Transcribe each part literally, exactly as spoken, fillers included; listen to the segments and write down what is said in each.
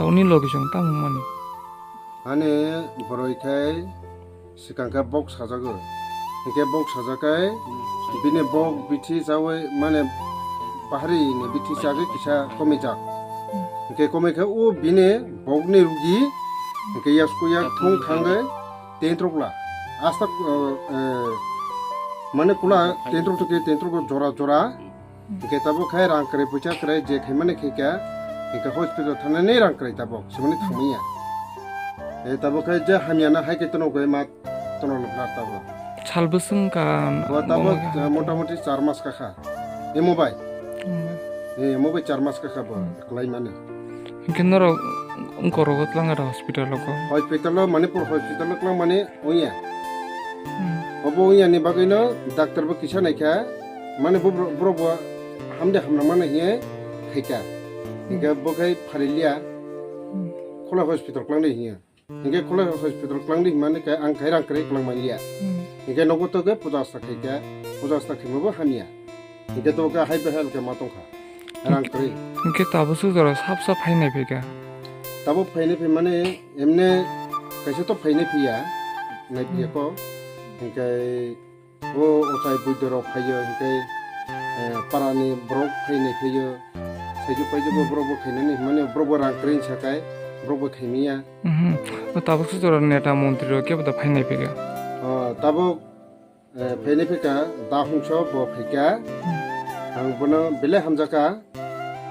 Tauni logi song tamo mani. Ani boroi khai swkang khe bok sajago. Hinkhe bok sajak khai bini bok bithi chawi mane bahari ni bithi chagwi kisa komijak. Hinkhe komoi khe o bini bokni rugi hinkhe yasku yak thung thangwi tentrokla. Asta, eh, eh, mane kula tentrok to ke tentrok jora jora. Hinkhe tabuk khai rang kwrwi, puisa kwrwi je khaimani khaikha, hinkhe hospital thangnani rang kwrwi tabuk, sumani thangmanya. E tabuk khai je hamyana hai khe tono goi ma tono luklar tabuk. Sal bwswng ka bo tabuk, omo khe eh, motamoti char mas kakha. Emo bai. Hmm. E, emo bai char mas kakha bo, hmm, kwlai mani. Hinkhe norok wngkorogo twlang hospital o ko? Hospital o, Manipur hospital o twlang mani. Oya. Hmm. Obo oya ni bagwi no doctor bo kisa naikha, mane bo bro-, borok bo hamde hamna mano hiye khaikha. Hmm. Hinkhe bo khai phariliya, hmm, Khulai hospital kwlangdi hiya. Hinkhe Khulai hospital kwlangdi himani khe ang khai rang kwrwi kwlang manliya. Hmm. Hinkhe nogo to khe puja asta khaikha, puja asta khaima bo hamya. Hinkhe to khe hai behel khe ma tongkha. Rang kwrwi. Hinkhe tabuk sujaro sap sap phainai phaikha. Tabuk phainai phaimani emne kaisa to phainai phiya, nai phiya ko. Hinkhe o ochai buidorok phaiyo, hinkhe, eh, parani borok phainai phaiyo. Saijo paijo bo borok bo khainani himani borok bo rang kwrwi sakai, borok bo khaimiya. Mhm. O tabuk sujaro neta montri rok kebo da phainai phaikha. O tabuk Eh, phainai phaikha, da hungso bo phaikha. Hmm. Ang bono belai hamjakha.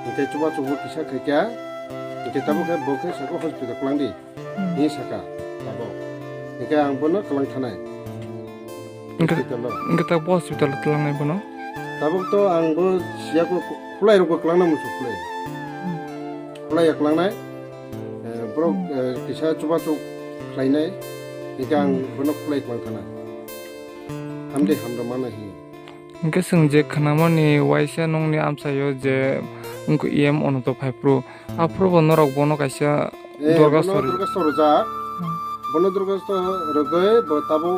Hinkhe chubachu bo kisa khaikha. Hinkhe tabuk khe bo khe saka hospital kwlangdi. Hmm. Hinwi saka tabuk. Hinkhe ang bono kwlang thanai. Hinkhe, hospital o. Hinkhe tabuk hospital o twlangnai bono? Tabuk to ang bo siya ko khulai rok bo kwlangna muchuk khulai. Hmm. Khulai ya kwlangnai. Eh, borok, hmm, eh, kisa chubachu khlainai. Hinkhe ang, hmm, bono khulai kwlang thanai. Hamdi hamrwmano hiyo. Hinkhe chwng je khwnamani waisa nokni amchaio je wngkha E M Ananto phaiphuru, aphuru bo norok bono kaisa, eh, dorgasto bono ri-, dorgasto rwjak. Hmm. Bono dorgasto rwgwi bo tabuk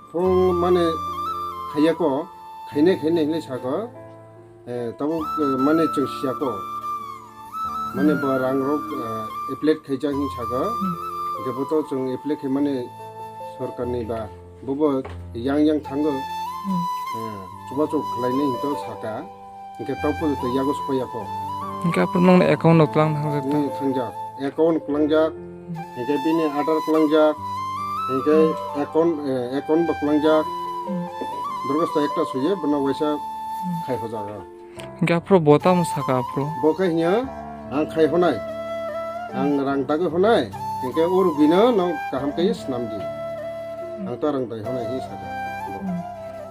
phung mane khaiyako, khainai khainai hinwi sako. Eh, tabuk, eh, mane chwng siyako. Mane bo rang rok, eh, apply khaijak hinwi saka. Hmm. Hinkhe bo to chwng apply khaimani sorkarni ba bobo yang yang thango. Hmm. Eh, chubachu khlainai hinto saka. Hinkhe tabuk to yago sophaiyako. Hinkhe aphuru nokni account no twlang thangjak ta? Hmm, thangjak. Account kwlangjak, hinkhe bini Aadhaar kwlangjak, hinkhe account, eh, account bo kwlangjak. Hmm. Dorgasto ekta suye bono waisa, hmm, khai hojak. Hinkhe aphuru bo tamo saka aphuru? Bo khe hinya, ang khai honai, ang rang dagwi honai, hinkhe o rugwino no kaham khe swnamdi. Ang to rang dai honai hinwi saka. Hmm.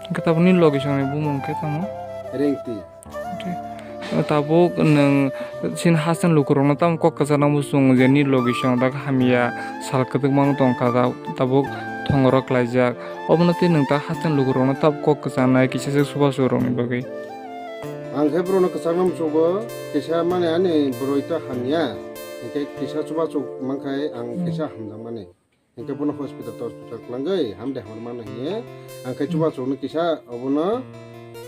Hinkhe tabukni logisongni bumung khe tamo? Rengti. Tabuk nwng chini hasteni lukurokno tamo kok kwchangma muchung je nini logisong dak hamya sal kwdwkma wng tongkha, tabuk thongorok klaijak. Obono tei nwng ta hasteni lukurokno tabuk kok kwchangnai kisa se chubachu rokni bagwi. Ang khe borokno kwchangma muchungo, kisa mane ani boroi ta hamya. Hinkhe kisa chubachu mankhai ang Hmm. kisa hamjakmani. Hinkhe bono hospital tospital kwlangwi hamde hamrwmano hiye. Ang khe Hmm. chubachukno kisa obono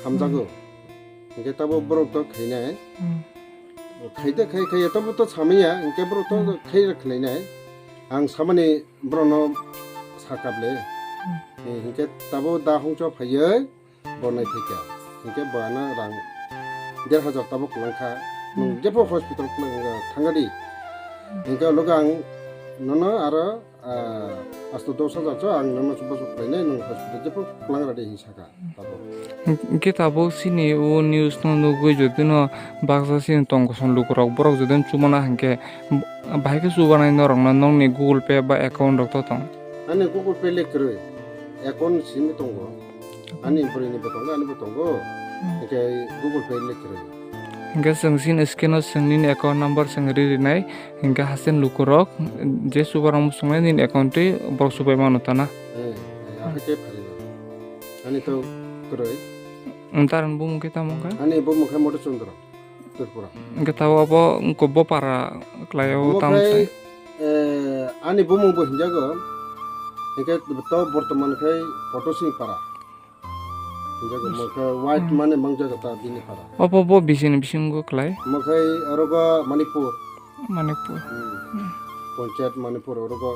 hamjago. Hmm. Hinkhe tabo borok to khainai. Hmm. Khaide khai khai tabo to samaya, hinkhe borok to Hmm. khai khlainai. Ang samani borokno sakable. Hmm. Hinkhe tabo da hongcho phaiwi, bo naithokya. Hinkhe bo ano rang der hajar tabuk kwlangkha. Nwng Hmm. jepho hospital kwlangkha, thangadi. Hmm. Hinkhe ulo ang nono aro, ah, asto dos hajar cho ang nono chubachu khlainai, nwng hospital jepho kwlangradi hinwi sakha tabuk. Hinkhe tabuk chini o news no nugwi jodi no baksa chini tong kosom lukurok borok jodi no chumana hinkhe bahai khe chubanai norokno nokni Google Pay ba account rok to tong? Ani Google Pay le kwrwi. Account simi tongo. Ani bwrwini bo tongo, ani bo tongo. Hmm. Hinkhe Google Pay le kwrwi. Hinkhe chwng chini screen o chwng nini account number chwng ri rinai. Hinkhe haste ni lukurok je chubarok muchungnai nini account twi borok chubai mano tana. Eh, eh, ahai khe pharinai. Ani to kwrwi. Ntaran bumung khe tamo kha? Ani bumung khe Madhuchandra. Tripura. Hingke tabo abo wngkha bo para khlai o. Omo tamo khai, sai? Eh, ani bumung bo hinjago. Hingke to bortoman khai Potosing para. Hinjago, omo khai white Hmm. mane mangjago ta bini para. Obo bo bisini bisingo khlai? Omo khai orogo Manipur. Manipur. Hmm. Hmm. Panchayat Manipur orogo.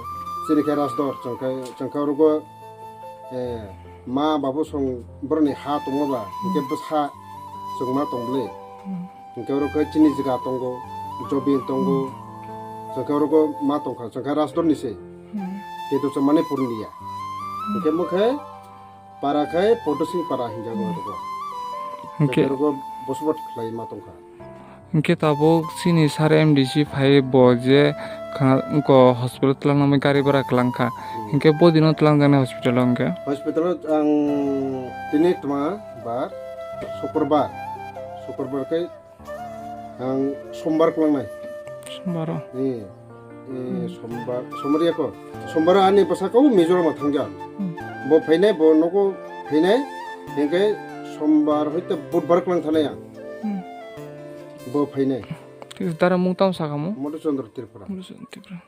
Chini khai Rasdor, chwng khai, chwng khai orogo Eh, ma babu song boroni ha tongo ba, hingke Hmm. bwsa chwngma tong bwle. Hmm. Hingke oro khe chini jaga tongo, Jobin tongo, Hmm. chwngkhe oro khe ma tongkha, chwngkhe Rasdor ni se. Hmm. Kintu chwng Manipur ni ya. Hmm. Hingke mo khe para khe Potosing para hinjago Hmm. oro khe. Hingke Hingke oro khe bosobot khlai ma tongkha. Hingke tabuk chini sir M D C phai bo je khna-, wngkha hospital twlangna bagwi gari bwra kwlangkha. Hmm. Hingke bo dino twlangjaknai hospital o hingke? Hospital o ang tini tma bar, Sukurbar. Sukurbar khe ang Sombar kwlangnai. Sombar o? Eh. Eh, Hmm. Sombar, Sombar ya ko. Sombar ani bwsakao Mizoram o thangjak. Hmm. Bo phainai, bo nogo phainai, hingke Sombar hoite Budbar kwlang thanai ang. Hmm. Bo phainai. Thik se, dara mung tamo sakamo? Madhuchandra Tripura. Madhuchandra Tripura.